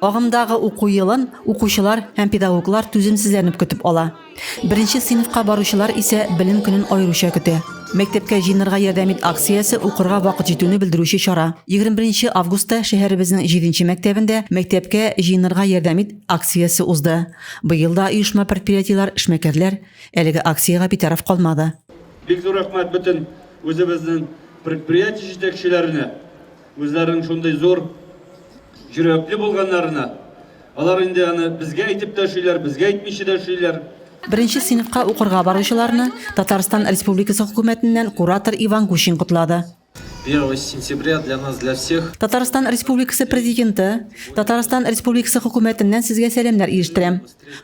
Агымдагы уку елын укучылар һәм педагоглар түземсезләнеп көтеп ала. Беренче сыйныфка баручылар исә Белем көнен аеруча көтә. Мәктәпкә җыенырга ярдәм ит акциясе укырга вакыт җитүне белдерүче чара. 21 нче августта шәһәребезнең җиденче мәктәбендә Мәктәпкә җыенырга ярдәм ит акциясе узды. Быел да оешма-предприятиеләр, эшмәкәрләр әлеге акциягә битараф калмады. Бик зур рәхмәт бөтен үзебезнең предприятие җитәкчеләренә, үзләренең шундый зур йөрәкле булганнарына. Алар инде аны безгә әйтеп тә эшлиләр, безгә әйтмичә дә эшлиләр. Беренче сыйныфка укырга баручыларны Татарстан Республикасы Хөкүмәтеннән куратор Иван Гущин котлады. Первого сентября для нас, для всех. Татарстан Республикасы Президенты, Татарстан Республикасы Хөкүмәтеннән сезгә сәламнәр ирештерәм.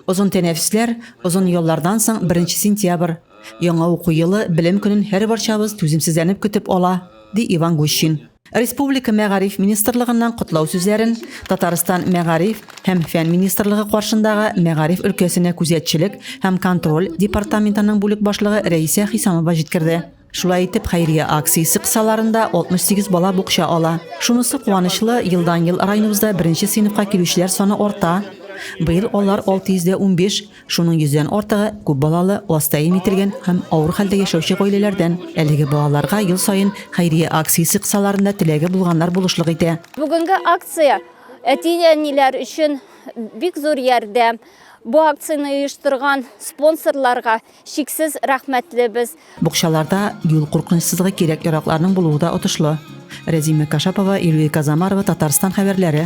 Озын тәнәфесләр, озын яллардан соң беренче сентябрь. Яңа уку елы, Белем көнен һәрбарчабыз түземсезләнеп көтеп ала, ди Иван Гущин. Республика Мәгариф министрлыгыннан котлау сүзләрен Татарстан Мәгариф һәм фән министрлыгы каршындагы Мәгариф өлкәсенә күзәтчелек һәм контроль департаментының бүлек башлыгы Рәисә Хисамова җиткерде. Шулай итеп, хәйрия акциясе кысаларында 68 бала букча ала. Шунысы куанычлы, елдан-ел районыбызда беренче сыйныфка килүчеләр саны арта. Быел алар 615, Шуның йөздән артыгы күп балалы, аз тәэмин ителгән һәм авыр хәлдә яшәүче гаиләләрдән. Әлеге балаларга ел саен хәйрия акциясе кысаларында теләге булганнар булышлык итә. Бүгенге акция әти-әниләр өчен бик зур ярдәм. Бу акцияне оештырган спонсорларга чиксез рәхмәтлебез. Букчаларда юл куркынычсызлыгы кирәк-яракларның булуы да отышлы. Рәзимә Кашапова, Эльвира Казамарова, Татарстан хәбәрләре.